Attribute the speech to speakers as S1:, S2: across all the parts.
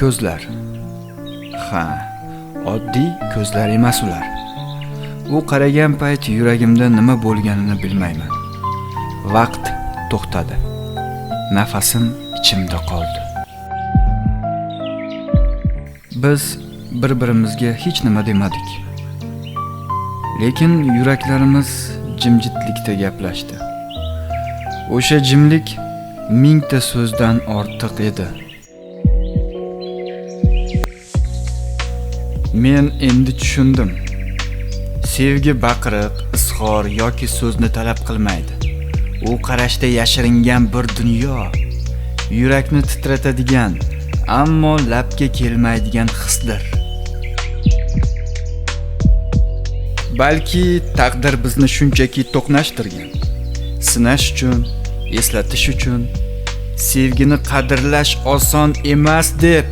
S1: Ko'zlar. Ha, oddiy ko'zlar emas ular. U qaragan payt yuragimda nima bo'lganini bilmayman. Vaqt to'xtadi. Nafasim ichimda qoldi. Biz bir-birimizga hech nima demadik. Lekin yuraklarimiz jimjitlikda gaplashdi. O'sha jimlik mingta so'zdan ortiq edi. Men endi tushundim. Sevgi baqiriq, izhor yoki so'zni talab qilmaydi. U qarashda yashiringan bir dunyo, yurakni titratadigan, ammo labga kelmaydigan hisdir. Balki taqdir bizni shunchaki to'qnashtirgan. Sinash uchun, eslatish uchun, sevgini qadrlash oson emas deb.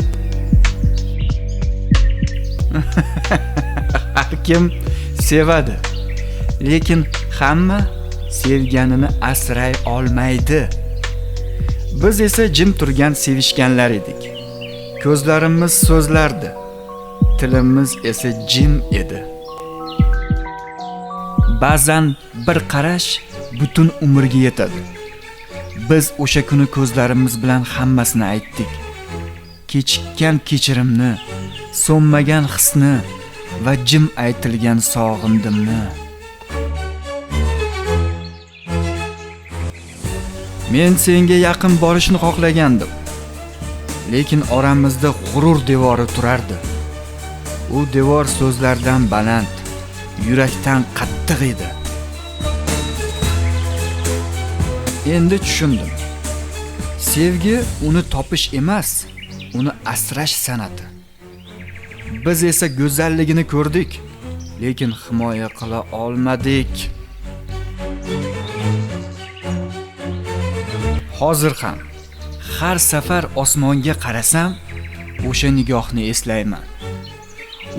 S1: Har kim sevadi, lekin hamma sevganini asray olmaydi. Biz esa jim turgan sevishganlar edik. Ko'zlarimiz so'zlardi, tilimiz esa jim edi. Ba'zan bir qarash butun umrga yetadi. Biz o'sha kuni ko'zlarimiz bilan hammasini aytdik. Kechikkan kechirimni, so'nmagan hisni va jim aytilgan sog'indimni. Men senga yaqin borishni xohlagandim. Lekin oramizda g'urur devori turardi. U devor so'zlardan baland, yurakdan qattiq edi. Endi tushundim. Sevgi uni topish emas, uni asrash san'ati. Biz esa go'zalligini ko'rdik, lekin himoya qila olmadik. Hozir ham har safar osmonga qarasam, o'sha nigohni eslayman.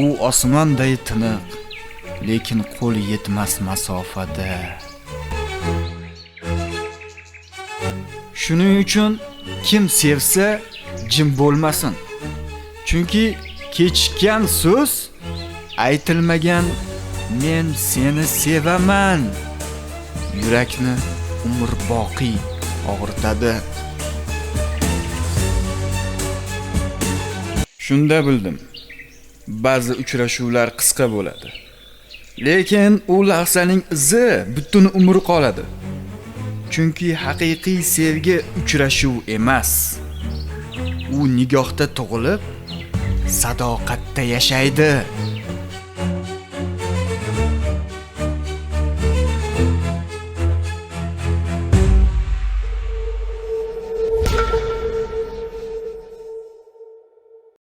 S1: U osmonday tiniq, lekin qo'l yetmas masofada. Shuning uchun kim sevsa jim bo'lmasin. Chunki kechikkan so'z, aytilmagan men seni sevaman yurakni umrboqiy og'ritadi. Shunda bildim. Ba'zi uchrashuvlar qisqa bo'ladi. Lekin u lahzaning izi butun umr qoladi. Chunki haqiqiy sevgi uchrashuv emas. U nigohda tug'ilib, sadoqatda yashaydi.